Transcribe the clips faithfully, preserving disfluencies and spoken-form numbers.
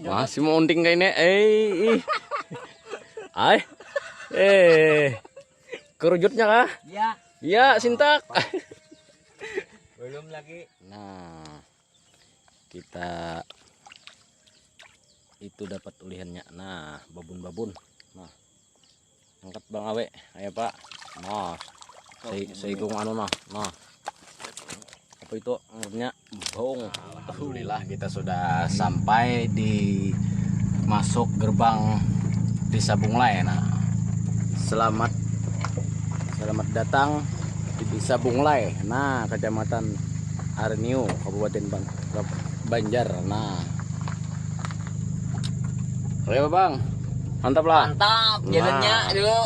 Masih mau unting kayak ini. Eh, ih. Ay. Eh. Kerujutnya kah? Ya. Ya, sintak. Belum lagi. Nah, kita itu dapat ulihannya. Nah, babun-babun. Nah, angkat Bang Awe, ayo Pak. Nah, se seikung anu nah. Nah, apa itu ngarannya? Bong. Alhamdulillah, kita sudah sampai di masuk gerbang Desa Bunglai. Nah, selamat selamat datang di Desa Bunglai. Nah, Kecamatan Arniu, Kabupaten Ban- Kab- Banjar. Nah. Oke, Bang. Mantap lah. Mantap, jalannya dulu.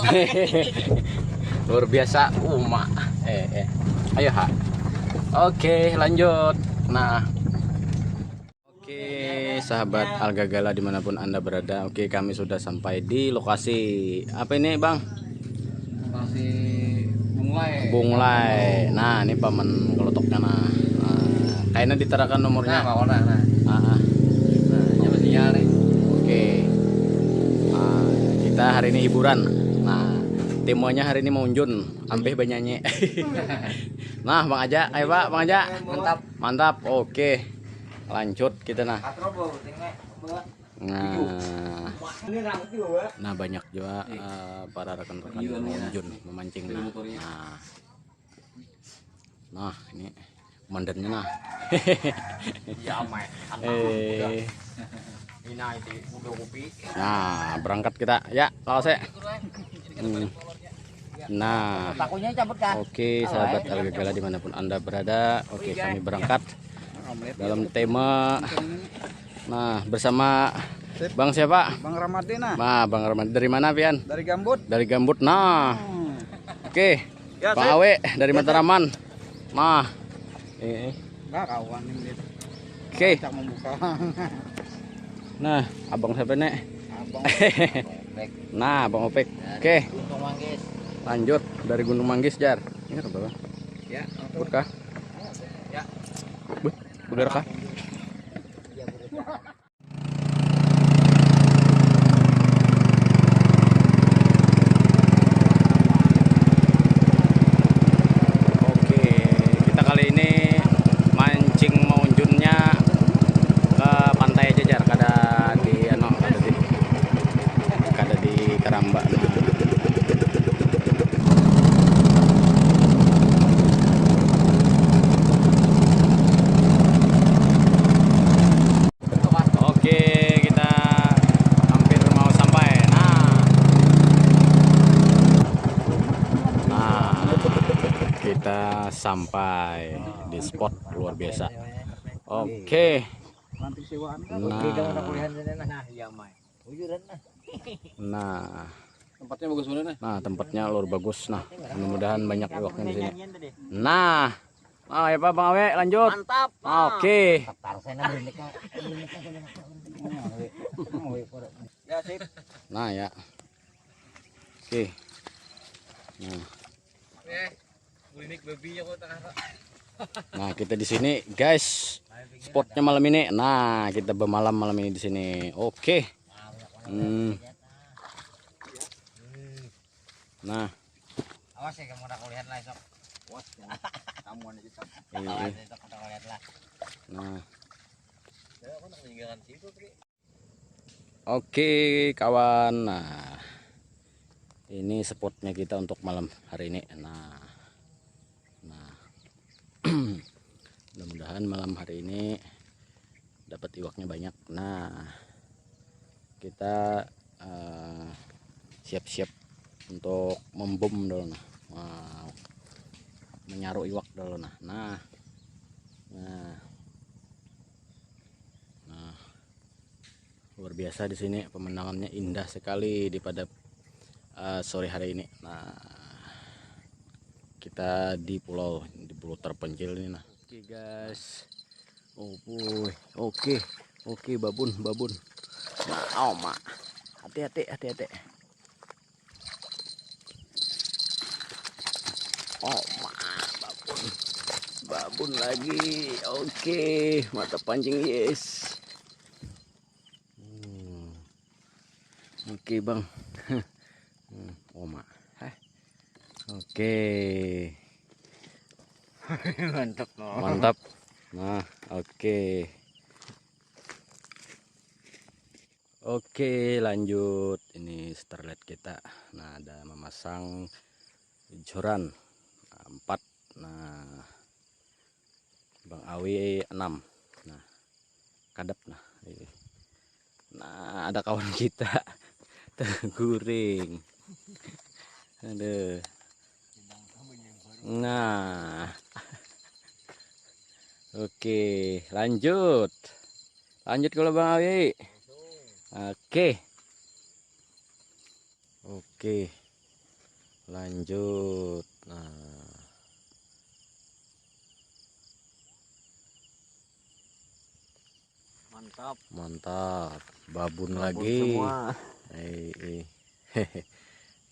Luar biasa, Uma. Eh, eh. Ayo, Ha. Oke, lanjut. Nah. Oke, sahabat Algagala dimanapun Anda berada. Oke, kami sudah sampai di lokasi apa ini, Bang? Masih mulai. Bunglai. Nah, ini paman kelotoknya nah. Nah, kayaknya ditarakan nomornya. Nah, mau nah, nah. Ah, ah. Nah, ini masih nyala nih. Oke. Nah, kita hari ini hiburan. Nah, temanya hari ini mau unjun, ampih banyanyi. Nah, Bang Aja, ayo Pak, Bang Aja. Mantap. Mantap. Oke. Lanjut kita nah. Katro bau, tengok. Nah, Ini rangki, Wak. nah banyak juga eh, para rekan-rekan yang mau unjun memancing nah. Nah. Nah, ini komandannya nah. Ya, mai. Eh, Ini itu udah kopi. Nah, berangkat kita. Ya, lawas ya. Hmm. Nah, Pakunya cabut kah? Oke, sahabat Algagala dimanapun Anda berada, oke kami berangkat dalam tema. Nah, bersama Bang siapa? Bang Ramadi nah. Nah, Bang Ramadi dari mana pian? Dari Gambut. Dari Gambut. Nah, Hmm. oke. Ya, Bang sip. Awe dari Matraman. Nah, eh, eh. Nah, kawan ini. Oke. Cak membuka. Nah, abang siapa nek? Abang. Baik. Nah, Bang Opek. Oke, Untung manggis. Lanjut dari Gunung Manggis, Jar. Ini apa, Bang? Ya. Buat kah? Ya. Buat, bugar kah? Oke, kita kali ini mancing maunjunnya ke pantai aja, Jar, kada di anu, kada di kada di Karamba. Oke, kita hampir mau sampai. Nah. Nah, kita sampai di spot luar biasa. Oke. Nanti sewaan. Nah. Nah, iya, mai. Ujuran nah. Nah. Tempatnya bagus banget nah. Nah, tempatnya luar bagus nah. Mudah-mudahan banyak iwaknya di sini. Nyanyian tadi. Nah. Ah, ya Pak Bang Awe, lanjut. Mantap. Oke. Tarsena berindiknya. Ya, sip. Nah, ya. Oke. Nah. Eh, klinik babinya kok tengah kok. Nah, kita di sini, guys. Spotnya malam ini. Nah, kita bermalam malam ini di sini. Oke. Hmm. Nah, Awas ya, kamu udah kulihat lah esok. Awas, kamu ada kita. Iya. Awas esok udah kulihat lah. Nah. Ya, aku nak meninggalkan situ, Tri. Oke, kawan. Nah, ini spotnya kita untuk malam hari ini. Nah, nah, mudah-mudahan malam hari ini dapat iwaknya banyak. Nah, kita eh, siap-siap untuk membom dulu nah. Wow. Menyaru iwak dulu nah. Nah. Nah. Nah. Luar biasa di sini, pemandangannya indah sekali di pada eh, sore hari ini. Nah, kita di pulau di pulau terpencil ini nah. Oke guys. Oh, boy. Oke. Oke, babun, babun. Nah, oh, mak. Hati-hati, hati-hati. Oh, mak, babun. Babun lagi. Oke, mata pancing, yes. Oke, Bang. Hmm, oma. Heh. Oke. Mantap no. Mantap. Nah, oke. Oke, lanjut. Ini starlet kita. Nah, ada memasang joran empat. Nah, Bang Awi enam. Nah, kadap nah. Nah, ada kawan kita terguring. Aduh. Nah. Oke, lanjut. Lanjut kalau Bang Awi. Oke. Oke. Lanjut. Nah. Mantap. Mantap. Babun lagi. Semua. Eh, eh.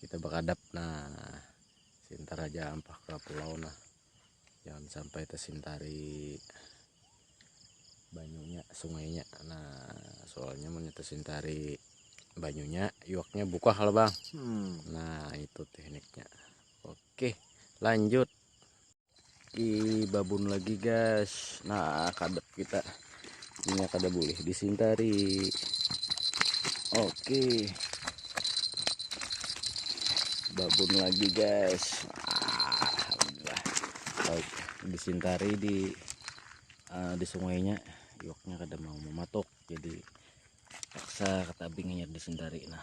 Kita bakadap nah. Sintar aja ampah ke pulau nah. Jangan sampai tersintari banyunya, sungainya. Nah, soalnya mun tersintari banyunya, iwaknya bukah lah, Bang. Hmm. Nah, itu tekniknya. Oke, lanjut. Oke, babun lagi, guys. Nah, kadap kita. Ini kada boleh disintari. Oke. Babun lagi, guys. Ah, alhamdulillah. Baik, disintari di eh, di sungainya, iwaknya kada mau mematuk, jadi paksa katabing hanyar disintari. Nah,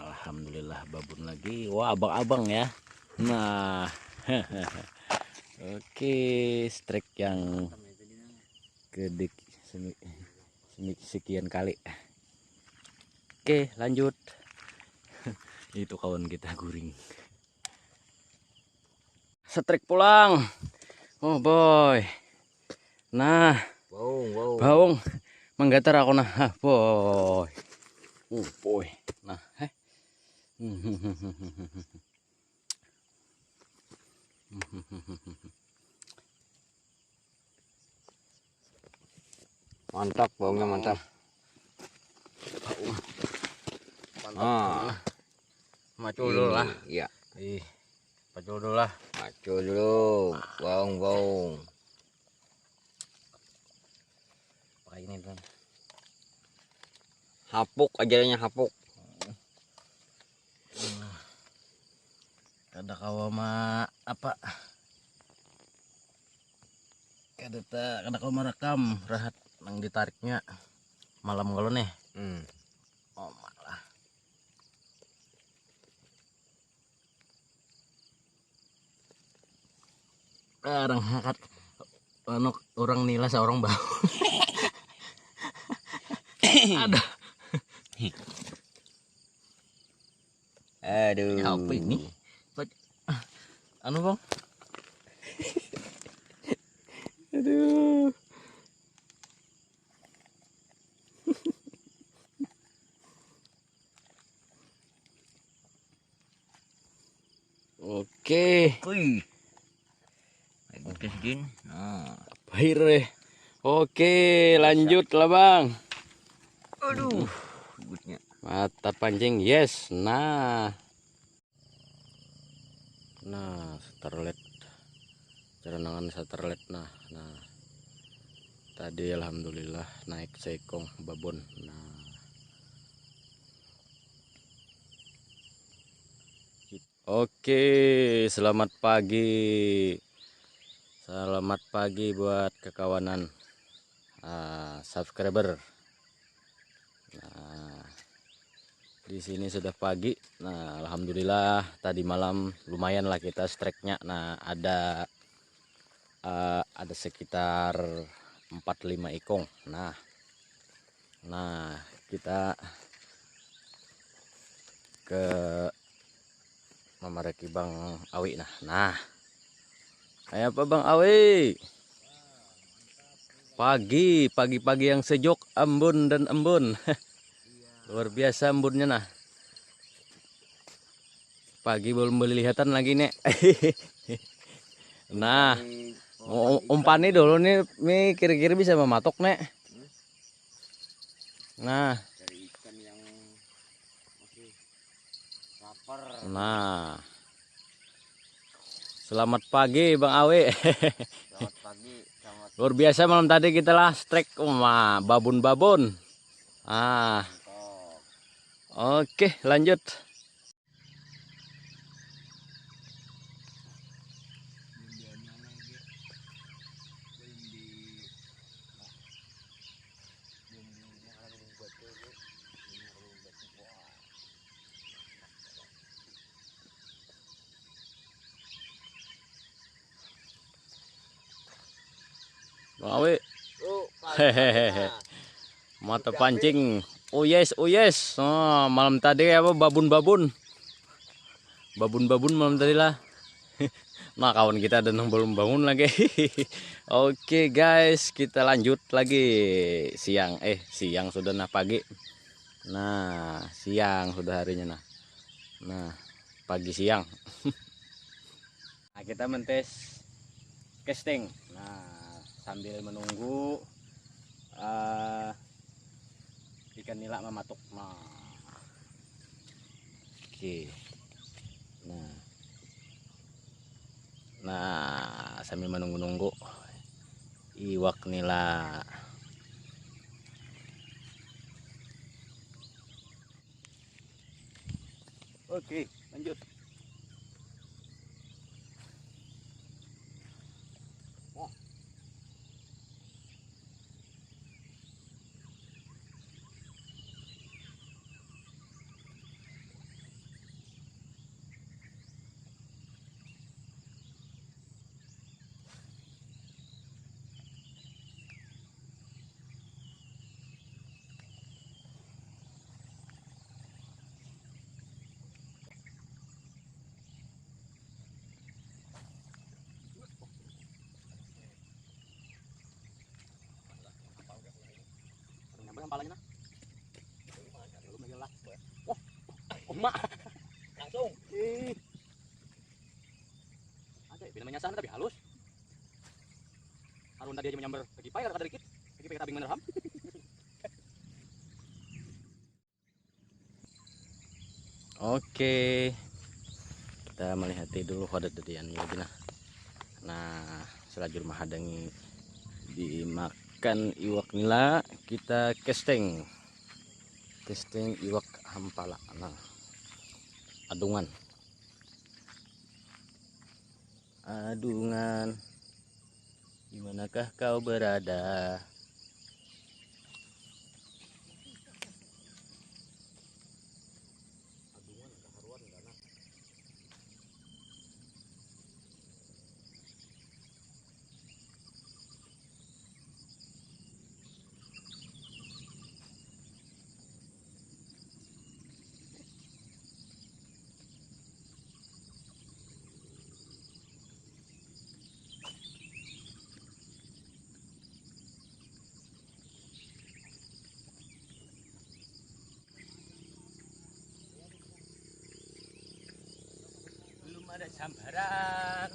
alhamdulillah babun lagi. Wah, abang-abang ya. Nah. Oke, strike yang kedik semi, semi sekian kali. Oke, lanjut. Itu kawan kita guring. Strike pulang. Oh boy. Nah, Baung, baung. Baung menggatar aku nah. Hah, boy. Oh boy. Nah, heh. Mantap, baungnya mantap. Mantap. Ah. Macul dulu lah. Iya. Ih, macul dulu lah. Macul dulu, baung-baung. Pakai ini dulu. Hapuk ajarannya, hapuk. Kada kawa ma apa, kada ta kada kawa merekam rahat nang ditariknya malam kalau nih. Hmm. Oh malah. Orang hakat anu, orang nila seorang bau. Ada. Aduh. Apa ini? Anu bang. Aduh. Oke. Wih. Bagus din. Nah. Baik deh. Oke, lanjut lah bang. Aduh, ributnya. Mata pancing, yes. Nah. Nah, starlet. Cerenangan starlet nah. Nah. Tadi alhamdulillah naik seikong babon. Nah. Oke, selamat pagi. Selamat pagi buat kekawanan uh, subscriber. Nah, di sini sudah pagi. Nah, alhamdulillah tadi malam lumayan lah kita strike-nya. Nah, ada uh, ada sekitar empat lima ikong. Nah, nah kita ke memereki Bang Awi nah. Nah. Kayak apa Bang Awi? Pagi, pagi-pagi yang sejuk, embun dan embun. Luar biasa embunnya nah. Pagi belum boleh lihatan lagi nek. Nah, umpani dulu nih, nih kira-kira bisa mematok nek. Nah. Lapar. Nah. Selamat pagi, Bang Awi. Selamat pagi, selamat. Luar biasa malam tadi kita lah strike, wah, babun-babun. Ah. Mantap. Oke, lanjut. Bang Awi. Oh, hehehe. Mata pancing. Oh yes, oh yes. Oh, malam tadi apa, babun-babun. Babun-babun malam tadi lah. Nah, kawan kita ada nang belum bangun lagi. Oke guys, kita lanjut lagi siang. Eh, siang sudah, nah, pagi. Nah, siang sudah harinya, nah. Nah, pagi siang. Nah, kita mentes casting. Nah, sambil menunggu, eh, ikan nila mematuk. Nah. Oke. Nah. Nah, sambil menunggu-nunggu iwak nila. Oke, lanjut. Wah. Nyambar hampalannya, nah. Belum lagi lah. Wah, emak. Langsung. Ih. Ada, bina menyasar tapi halus. Harun tadi aja menyambar lagi pai kada dikit. Lagi pai kada bing menerham. Oke. Kita melihati dulu hadat dadian lagi, nah. Nah, selajur mahadangi dimakan iwak nila, kita casting. Casting iwak hampala. Nah. Adungan. Adungan, di manakah kau berada? Belum ada sambaran.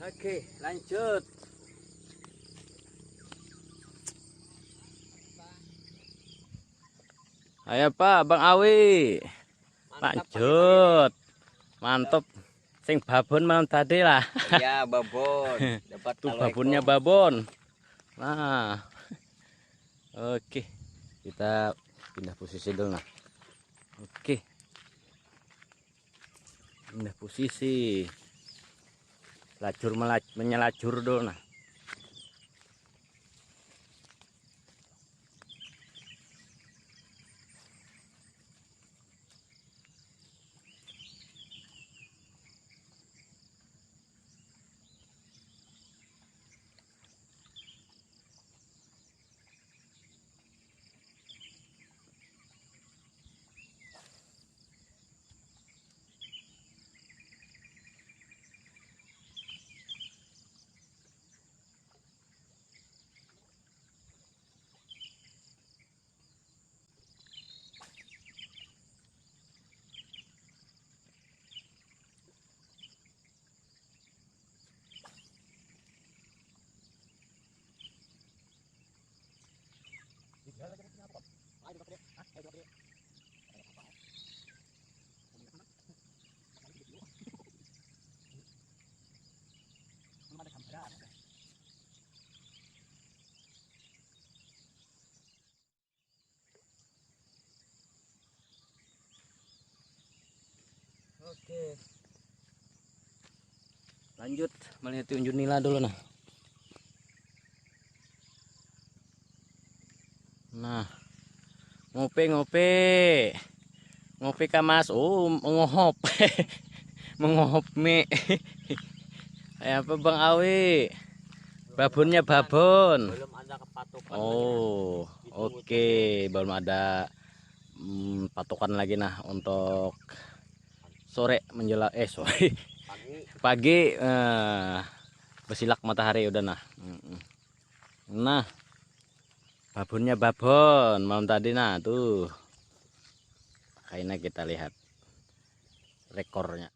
Oke, lanjut. Ayo, Pak, Bang Awi. Mantap, lanjut. Mantap. Sing babon malam tadi lah. Iya, babon. Dapat. Tuh, babonnya babon. Nah. Oke. Kita pindah posisi dulu, nah. Oke. Pindah posisi. Lacur melaj-, menyelacur dulu, nah. Oke. Lanjut melihat unjun nila dulu nah. Nah. Ngopi, ngopi. Ngopi ka Mas. Oh, mengohop. Mengohop mi. Kayak apa Bang Awi? Babonnya babon. Belum ada kepatukan. Oh, oke, belum ada mm, patokan lagi nah untuk sore menjelang eh sore pagi, pagi eh, besilak matahari udah nah. Mm-mm. Nah, babonnya babon malam tadi nah tuh. Kayaknya kita lihat rekornya.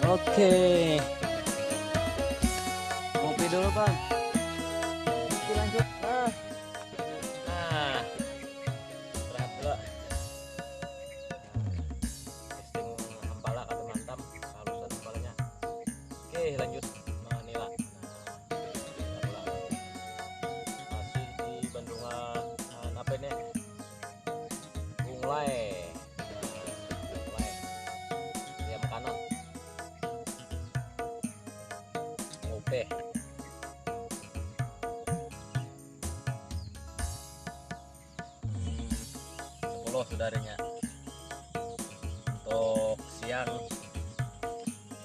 Oke. Ngopi dulu, Bang. Oke, lanjut. Nah. Nah. Istirahat dulu. Testing hempala kada mantap, halusan hempalanya. Oke, lanjut manila. Nah, kita pulang. Masih di bendungan, eh, apa ini? Bunglai. Nah, Bunglai. Liam kanan. Ngopi. Hmm, sepuluh sudah harinya. Untuk siang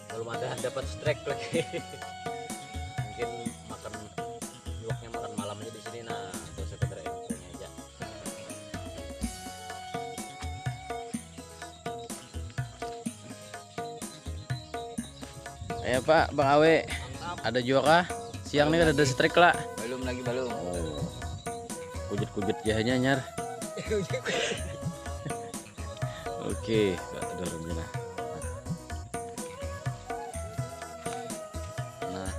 belum ada dapat strike lagi. Mungkin makan iwaknya makan malam aja di sini. Nah, itu sekedar infonya aja. Ayo Pak, Bang Awe, ada juga kah? Siang nih ada strike lah. Belum lagi, belum. Oh. Kujut-kujut jahanya nyar. Oke, Kak, ada lagi nah. Nah.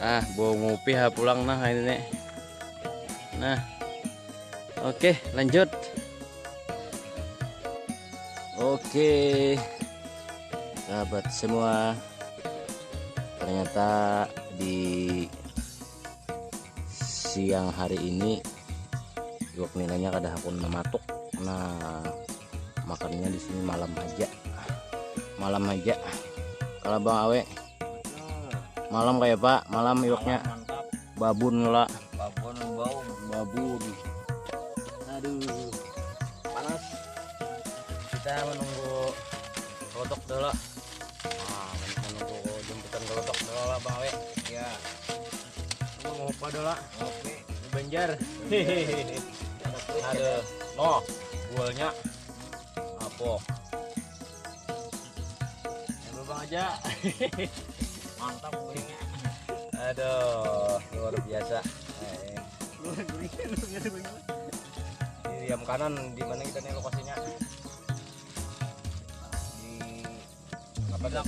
Ah, bawa ngopi ha pulang nah ini nih. Nah. Oke, lanjut. Oke. Sahabat semua, ternyata di siang hari ini iwak nilanya kada hakun mematuk. Nah, makannya di sini malam aja. Malam aja. Kalau Bang Awe, malam kayak Pak, malam iwaknya. Mantap. Babun lah. Babun bau. Babun. Aduh. Panas. Kita menunggu kelotok dulu. Nah, menunggu jemputan kelotok dulu lah, Bang Awe. Ya. Lu mau apa dulu lah? Oke. Banjar. Aduh. No, bualnya. Apa? Yang lubang aja. Mantap, guringnya. Aduh, luar biasa. Eh. Luar guringnya, luar biasa, guringnya. Di Riam Kanan, di mana kita nih lokasinya? Di apa tuh?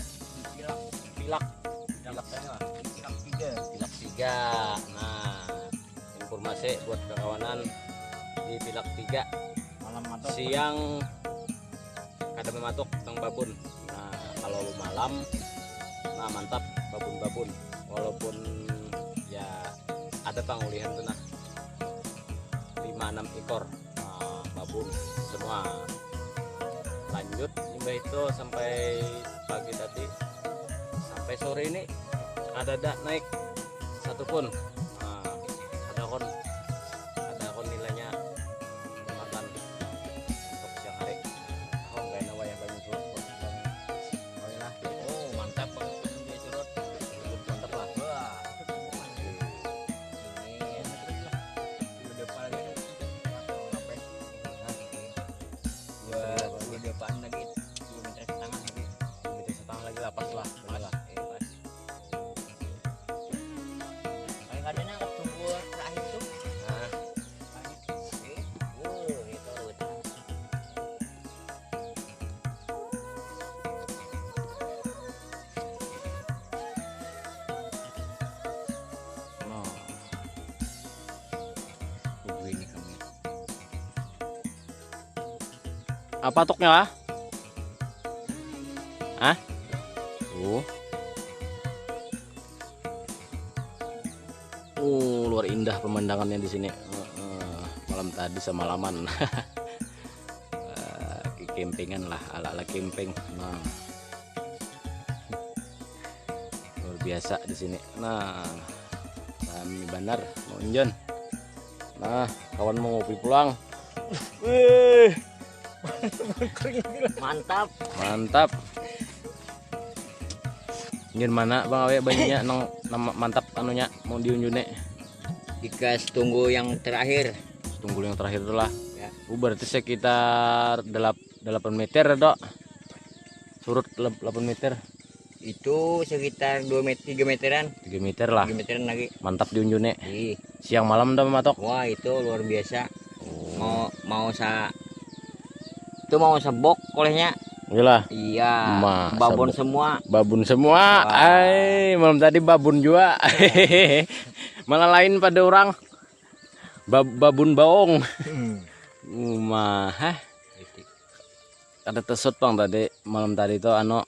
Pilak. Pilak. Pilak sana lah. Pilak tiga. Pilak tiga. Nah, informasi buat kawanan di Pilak tiga. Malam mantap. Siang kada mematuk nang babun. Nah, kalau malam, nah, mantap babun-babun. Walaupun ya ada pangulihan tuh nah, lima enam ekor, nah, babun semua. Lanjut imbah itu sampai pagi tadi, sampai sore ini ada dak naik satupun. Nah, ada kon, ada kon nilainya makan untuk siang hari. Aku nggak enak wayah banyu surut, bang. Oh, enak. Oh, mantap, bang. Banyu dia surut. Mantap lah. Wah. Ini. Dua depan lagi. Dua, dua depan lagi. Dua meter setengah lagi. Dua meter setengah lagi lah, pas lah. Apa toknya lah? Hah? Uh. Uh, luar indah pemandangannya di sini. Heeh, malam tadi semalaman. Eh, kekempengan lah, ala-ala kempeng. Nah. Luar biasa di sini. Nah, rami banar, Mang Unjun. Nah, kawan mau ngopi pulang. Wih. Mantap. Mantap. Unjun mana Bang Awe banyunya nang nama mantap anunya mau diunjune. Dikas tunggu yang terakhir. Tunggu yang terakhir itulah. Ya. Uh, berarti sekitar delap, delapan meter dok. Surut delapan meter. Itu sekitar dua meter, tiga meteran. Tiga meter lah. Tiga meteran lagi. Mantap diunjune. Ih. Siang malam udah mematok. Wah itu luar biasa. Oh. Mau mau sa itu mau sebok olehnya. Iyalah. Iya. Mas, babon semua. Babun semua. Wah. Ay, malam tadi babun juga. Malah lain pada orang. Bab babun baong. Hmm. Umah. Ada tesut bang tadi malam tadi tuh ano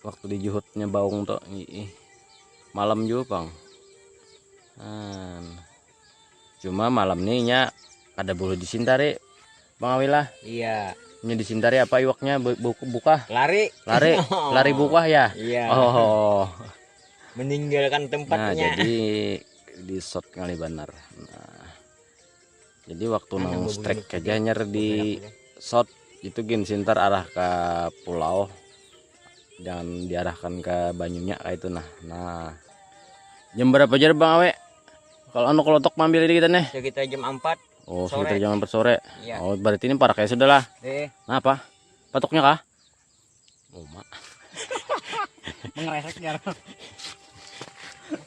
waktu di juhutnya baung tuh ih, malam juga pang. Nah, cuma malam nih nya ada bulu di sintari bang Awila. Iya. Nya di sintari apa iwaknya buka lari lari lari buka ya. Iya. Oh, meninggalkan tempatnya. Nah, jadi di shot kali benar. Nah, jadi waktu nang strike aja nyar di shot itu gin sintar arah ke pulau jangan diarahkan ke banyunya kayak itu nah. Nah, jam berapa aja bang Awe kalau anu kelotok mambil ini kita nih sekitar jam empat. Oh sekitar jam empat sore. Iya. Oh berarti ini paraknya sudah lah. Eh. Nah apa patuknya kah? Uma. Mengeresek jar.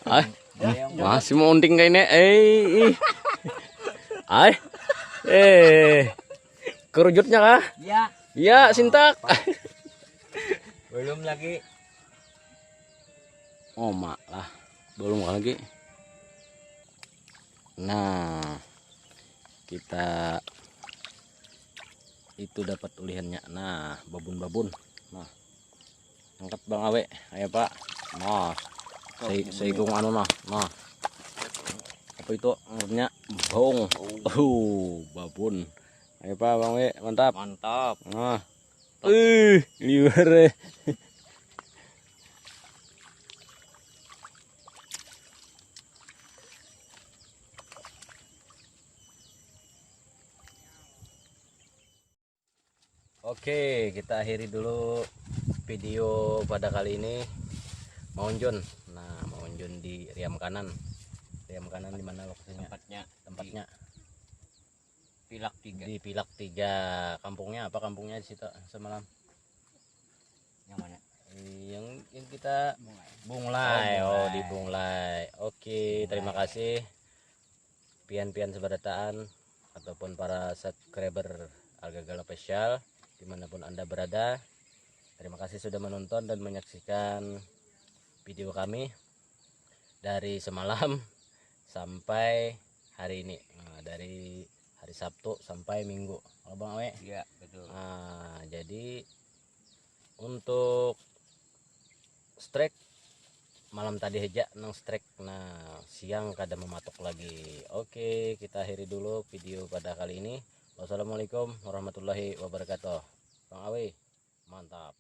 Ah, masih mau unding kayak ini. Eh, ih. Ay. Eh. Kerujutnya kah? Iya. Iya, sintak. Belum lagi. Oma lah. Belum lagi. Nah, kita itu dapat ulihannya. Nah, babun-babun. Nah. Angkat bang awe, ayo pak. Nah. Seikung anu nah. Nah. Apa itu? Ngarannya baung. Oh, babun. Ayo pak bang awe, mantap. Mantap. Nah. Ih, liwar eh. Oke, kita akhiri dulu video pada kali ini. Maunjun. Nah, maunjun di riam kanan. Riam kanan di mana lokasinya? Tempatnya. Tempatnya. Pilak tiga. Di Pilak tiga. Kampungnya apa kampungnya di situ semalam? Yang mana? Yang yang kita Bunglai. Bunglai. Oh, oh di Bunglai. Oke, Bunglai. Terima kasih. Pian-pian seberataan ataupun para subscriber Algagal Official dimanapun Anda berada. Terima kasih sudah menonton dan menyaksikan video kami dari semalam sampai hari ini. Nah, dari hari Sabtu sampai Minggu. Kalau Bang Awe? Iya, betul. Nah, jadi untuk strike malam tadi aja nang strike nah siang kada mematok lagi. Oke, kita akhiri dulu video pada kali ini. Wassalamualaikum warahmatullahi wabarakatuh. Bang Awi, mantap.